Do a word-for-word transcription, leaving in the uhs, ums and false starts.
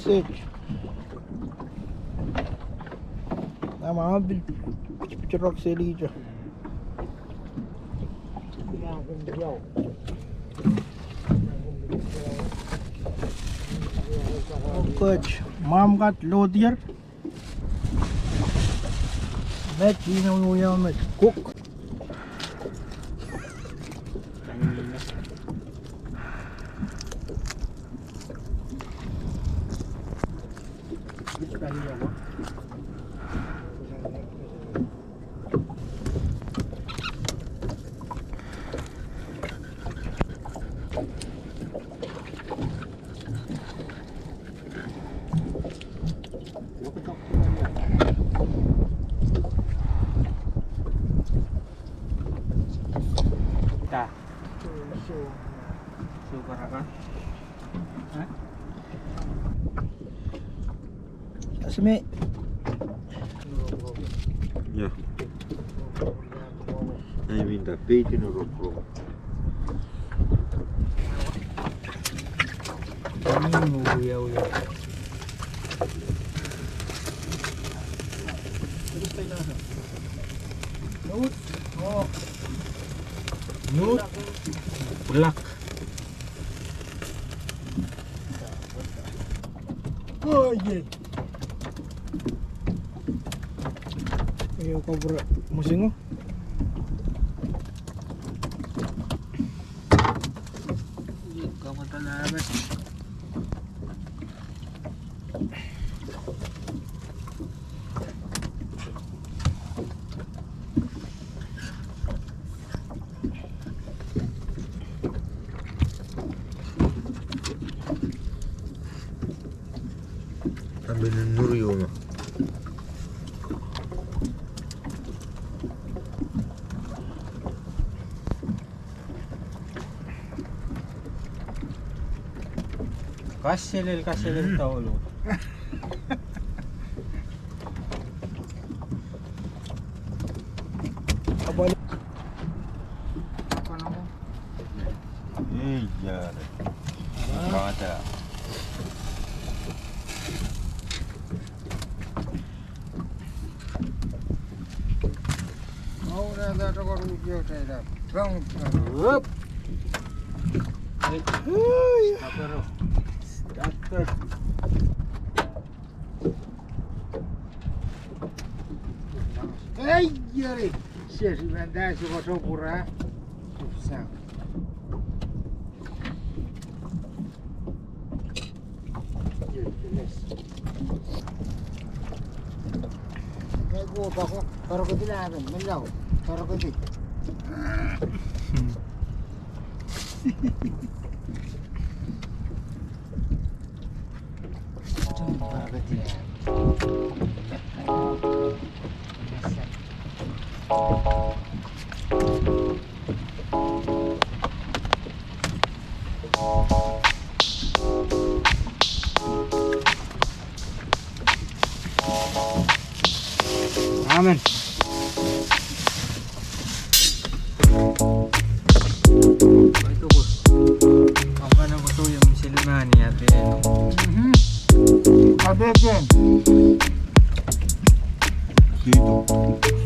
Stage. Nah ma pil pitsirok seli te. Koht, mwahmw kat lohdier. Met, ih nan wia met. Kuk. Asme. Ya. Ai minda, peitin rokro. Wia, wia. Nut. Oh. Nut. Black. Oh, yeah. Io, kobra musingo. Io, kamatala amat. Tampe nuriyoma. Kaselel, kaselel, mm, taulu. Ei, ya. Mata. Hup. Ei. Start. Ei, yeri. Seri manda soko sopura. Sang. Yes. Kei ko pako, parokedi lamen, menlau, parokedi. Parokedi. Amen. Amen. Amen. Sito.